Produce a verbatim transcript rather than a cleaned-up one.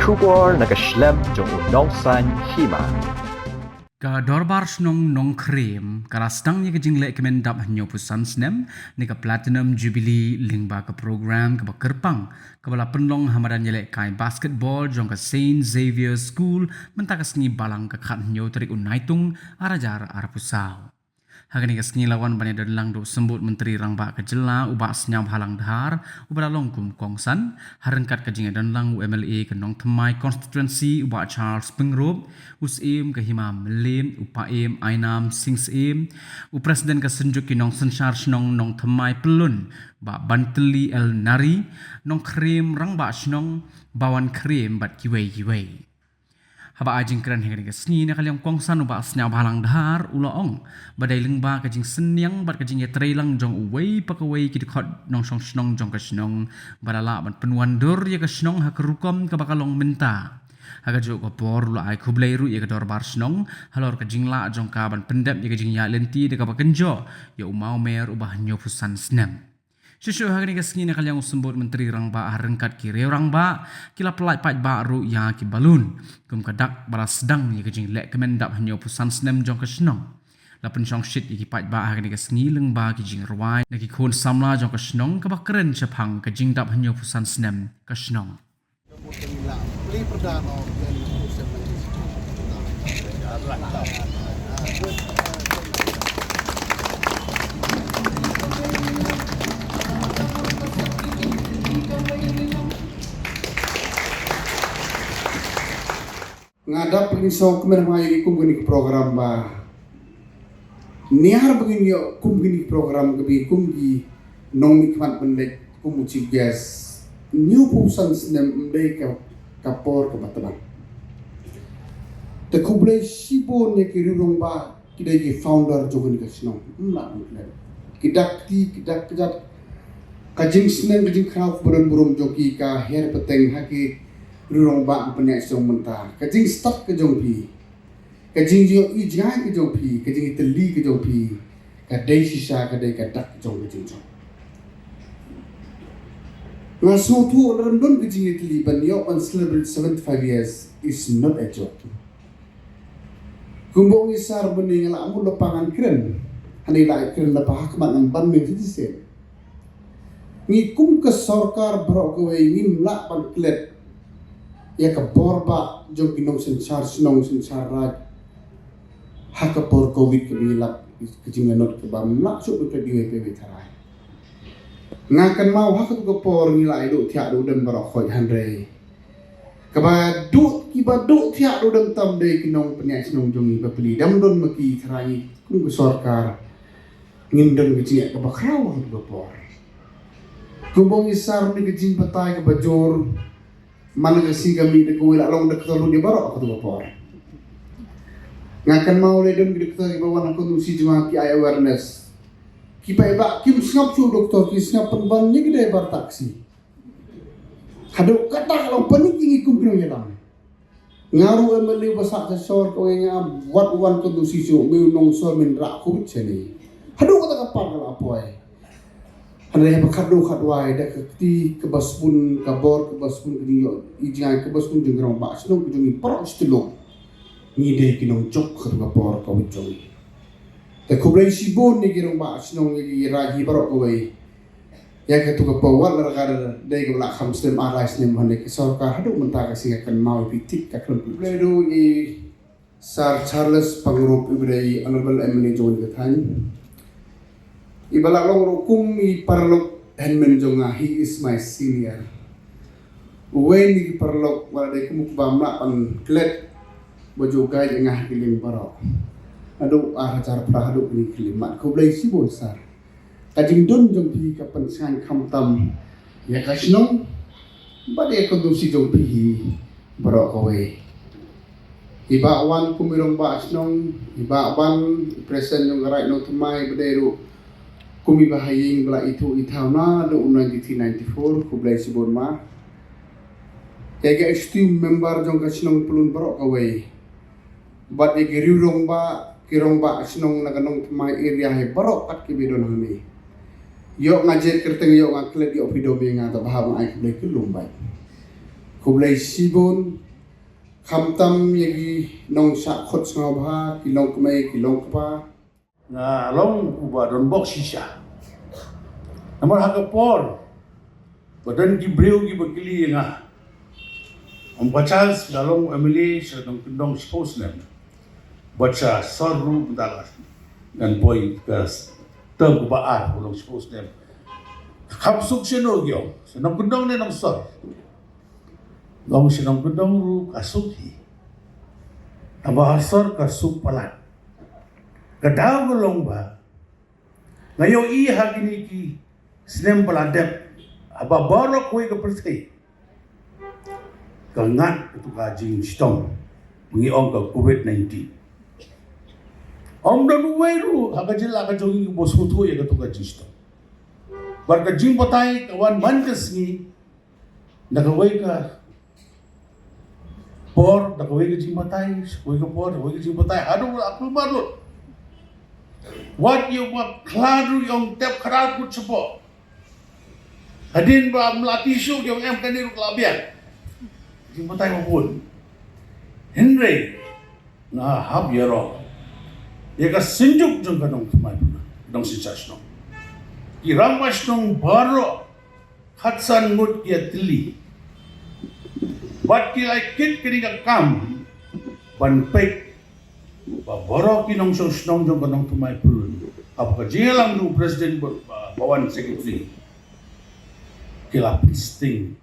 Khubor na ka shlem jong u nongsaiñ hima. Ka Dorbar Shnong Nongkhrem ka la sdang ïa ka jingleh kmen dap hynñiewphew san snem ne ka Platinum Jubilee lyngba ka program kaba kyrpang kaba la pynlong ha madan ïalehkai basketball jong ka Saint Xavier School mynta ka sngi Balang ka khathynñiew tarik u Naitung ar hajar arphew saw. Ha kane ka sngi la wan ban ïadonlang da u Symbud Myntri Rangbah ka Jylla u Bah Sniawbhalang Dhar uba la long kum u kongsan, ha ryngkat ka jingïadonlang u M L A ka Nongthymmai Constituency u Bah Charles Pyngrope, u Syiem ka Hima Mylliem u Paiem Ainam Sing Syiem, u President ka Synjuk ki Nongsynshar Shnong Nongthymmai Pyllun, Bah Bantylli L Nari, Nongkhrem Rangbah Shnong Bawan Khrem bad kiwei kiwei. Haba ai jingkren ha kane ka sngi na ka liang u kongsan u Bah Sniawbhalang Dhar u la ong ba dei lyngba ka jingsynñiang bad ka jingïatreilang jong uwei pa kawei ki dkhot nongshong shnong jong ka shnong ba la lah ban pynwandur ïa ka shnong ha ka rukom kaba ka long mynta. Ha kajuh ka por u la ai khublei ruh ïa ka Dorbar Shnong halor ka jinglah jong ka ban pyndep ïa ka jingïaid lynti da kaba kynjoh ïa u mawmer uba hynñiewphew san snem. Shuh shuh ha kane ka sngi na ka liang u Symbud Myntri Rangbah ha ryngkat ki riew rangbah ki la pynlait paidbah ruh ïa ki balloon kum ka dak ba la sdang ïa ka jingleh kmen dap hynñiewphew san snem jong ka shnong. La pynshongshit ïa ki paidbah ha kane ka sngi lyngba ki jingrwai na ki khun samla jong ka shnong kaba kren shaphang ka jingdap hynñiewphew san snem ka shnong. Nga dap pynshong kmen ma ïa ki kum kine ki program ba niar ba ngin ïoh kum kine ki program ka bi kum ki nongmihkhmat ban leit kum u chief guest. Hynñiewphew san snem ym dei ka, ka por kaba tbang. Te khublei shibun ïa ki riew rangbah ki dei ki founder jong kane ka shnong. Ym lah ban klet. Ki dak kti, ki dak kjat. Ka jingsneng ka jingkhraw kaba don burom jong ki ka her pateng ha ki riew rangbah pynïaid shnong mynta. Ka jingstad ka jong phi. Ka jingjngoh ïa jngai ka jong phi, ka jingïatylli ka jong phi, ka dei shisha ka dei ka dak jong ka jingjop. Nga sngewthuh lada ym don ka jingïatylli ban ïoh ban celebrate seventy-five years is not a joke. Kumba ong i sar mynne nga la mut lypa ngan kren. Hangne la kren lypa ha khmat ngan ban meng shisien. Ngi kum ka sorkar baroh kawei ngim lah ban klet ïa ka bor ba jong ki nongsynshar shnong synshar raij ha ka por covid kaba ngi lap ka jinglanot kaba ym lah shuh ban klet iwei pa iwei tharai. Nga kynmaw ha katu ka por ngi la ïa duh thiah duh dem baroh khoit hynrei kaba duh kiba duh thiah duh dem tam dei ki nongpynïaid shnong jong ngi ba pli dang don ma ki tharai ngi kum ka sorkar. Ngim don ka jingeh kaba khraw ha katu ka por. Kumba ong i sar ne ka jingbatai kaba jur. Man ka sngi ka mih da kawei la long doktor lut ïa baroh ha katu ka por. Nga kynmaw lei don ki doktor kiba wan ha ka nusi jong nga ki ai awareness. Ki paidbah kim sngap shuh doktor ki sngap pynban ïa ki driver taxi. Haduh katta ka long panik ïa ngi kum ki nongïalam. Nga ruh M L A ba sah sha shor ka ong ïa nga wat wan ka dusi shuh me u nongsor men rah covid shane. Haduh katta ka par ka la poi. Hynrei haba khatduh khatwai da ka kti kaba sbun ka bor kaba sbun ka jingïoh i jngai kaba sbun jong ki rangbah shnong ka jong ngi baroh shi tylli. Ngi dei ki nongjop ha ka por covid jong ngi. Te khublei shibun ïa ki rangbah shnong ïa ki raid hi baroh kawei. Ïa katu ka por wat la ka dei kaba la kham snem ar lai snem hangne ka sorkar haduh mynta ka sngi ka kynmaw ïa phi thik ka khlem phi. Khublei ruh i Sir Charles Pyngrope iba dei Honorable M L A jong ka thaiñ. Iba la long ruh kum i paralok hynmen jong nga, he is my senior. Uwei na ki paralok ba la dei kum u kba mlak ban klet ba ju guide ïa nga ha ki lieng baroh. Haduh ar hajar phra haduh kine ki lieng mat khublei shibun sir. Ka jingdon jong phi ka pynshngaiñ khamtam ïa ka shnong bad ïa ka dusi jong phi hi baroh kawei. I Bah Wan kum i rangbah shnong, i Bah Ban i president jong ka raid Nongthymmai ba dei ruh kum i Bah Haïing ba la ithuh i thaw naduh u ninety-three ninety-four, khublei shibun ma. Ïa ka executive member jong ka shnong Pyllun baroh kawei. Bad ïa ki riew rangbah, ki rangbah shnong na ka Nongthymmai area hi baroh kat kiba don hangne. Ïoh nga jied kyrteng ïoh nga klet ïoh phi dom ïa nga ta ba hap nga ai khublei kyllum bad. Khublei shibun, khamtam ïa ki nongshah khot sngewbha, ki longkmie, ki longkpa. Nga long uba don bok shisha. Namar ha ka por ba don ki briew kiba kylli ïa nga, ong ba Charles, nga long M L A sha Nongkyndong shiphew snem. Bad sha sor ruh mynta la ngan poi ka term kaba ar, ba long shiphew snem. Kham suk shano ki ong, sha Nongkyndong ne Nongsor? Nga ong sha Nongkyndong ruh ka suk hi. Haba ha sor ka suk palat. Ka daw ka long ba nga ïohi ha kine ki snem ba la dep, haba baroh kawei ka pyrthei ka ngat katu ka jingshitom, ngi ong ka covid nineteen. Ym don uwei ruh ha ka jylla ka jong ngi uba sngewthuh ïa katu ka jingshitom. Bad ka jingbatai ka wan man ka sngi, na kawei ka por da kawei ka jingbatai, kawei ka por da kawei ka jingbatai, haduh la kulmar lut. Wat ïa ba khlad ruh ïong tep khadar kut shapoh. Hadien ba mlati shu ïong em kane ruh la biang. Jingbatai ba bun. Hynrei nga hap ïaroh ïa ka synjuk jong ka nongthymmai pyrthei, nongsicha shnong. Ki rangbah shnong baroh khatsan ngut ki ïatylli. Bad ki la kit kane ka kam ban peit ba baroh ki nongshong shnong jong ka nongthymmai pyrthei, haba ka jingïalang u president ba, ba, ba wan secretary, ki la pynsting